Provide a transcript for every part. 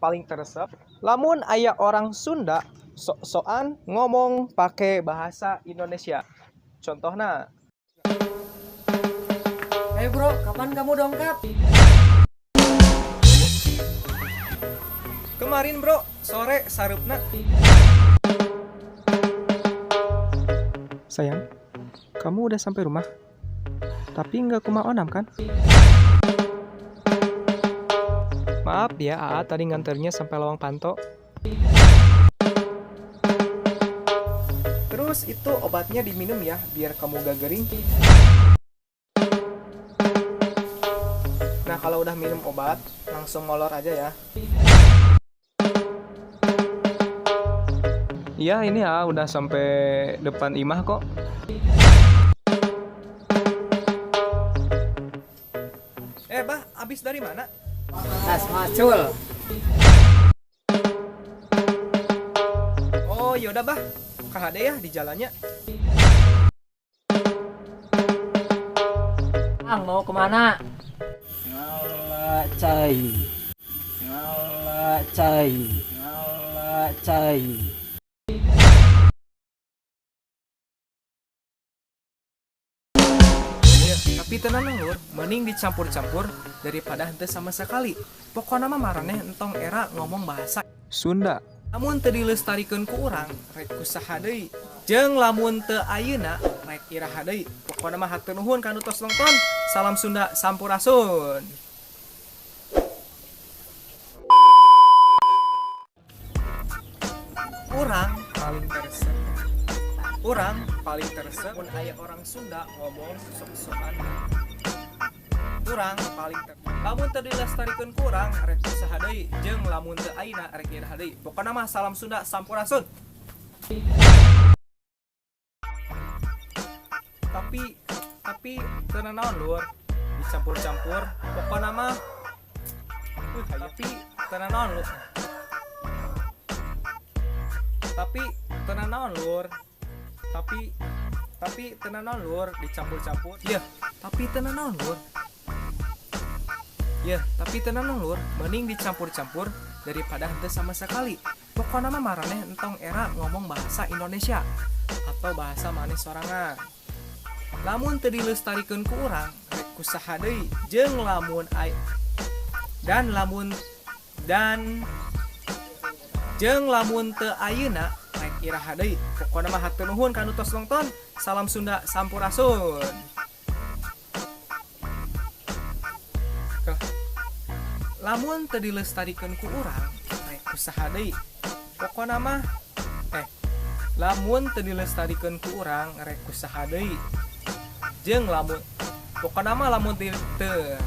paling teresep lamun aya orang Sunda sok-sokan ngomong pakai bahasa Indonesia. Contohna, Hey bro, kapan kamu dongkap? Kemarin bro, sore sareupna. Sayang, kamu udah sampai rumah? Tapi nggak ke rumah Onam kan? Maaf ya, AA tadi nganternya sampai Lawang Panto. Terus itu obatnya diminum ya, biar kamu gak gering. Nah, kalau udah minum obat, langsung molor aja ya. Iya, ini ya udah sampai depan imah kok. Bah, abis dari mana? Tas macul. Oh, yaudah bah, KHD ya di jalannya. Kang, mau kemana? Ngala cai. Ngala cai. Ngala cai. Ya, tapi tenang lur, mending dicampur-campur daripada henteu sama sekali. Pokokna mah maraneh entong era ngomong bahasa Sunda. Lamun teu dilestarikeun ku urang, rek kusaha deui. Jeung lamun teu ayeuna, rek iraha deui. Pokokna mah hatur nuhun ka nu tos nonton. Salam Sunda sampurasun. Urang paling teresep. Urang paling teresep mun aya orang Sunda ngomong sok-sokan. Urang paling ter lamun teu dilestarikeun ku urang rek usaha deui, jeung lamun teu ayeuna rek iraha deui. Pokona mah salam Sunda sampurasun. Tapi teu nanaon lur, dicampur-campur pokona mah tapi teu nanaon lur. Tapi teu nanaon lur. Tapi teu nanaon lur dicampur-campur. Iya, tapi teu nanaon lur. Ya, tapi teu nanaon lur, mending dicampur-campur daripada henteu sama sekali. Pokona mah maraneh entong era ngomong bahasa Indonesia atau bahasa maneh sorangan. Lamun teu dilestarikeun ku urang, rek kusaha deui. Jeung lamun ay dan lamun dan jeung lamun teu ayeuna rek iraha deui. Pokona mah hatur nuhun ka nu tos nonton. Salam Sunda sampurasun. Lamun teu dilestarikeun ku urang, rek kusaha deui. Pokona mah lamun teu dilestarikeun ku urang, rek kusaha deui. Jeung lamun pokona mah lamun teu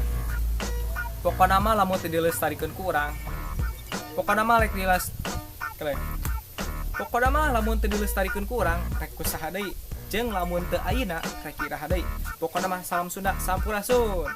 pokona mah lamun teu dilestarikeun ku urang, pokona mah rek diles kele. Pokona mah lamun teu dilestarikeun ku urang, rek kusaha deui. Jeung lamun teu ayeuna rek iraha deui. Pokona mah salam Sunda sampurasun.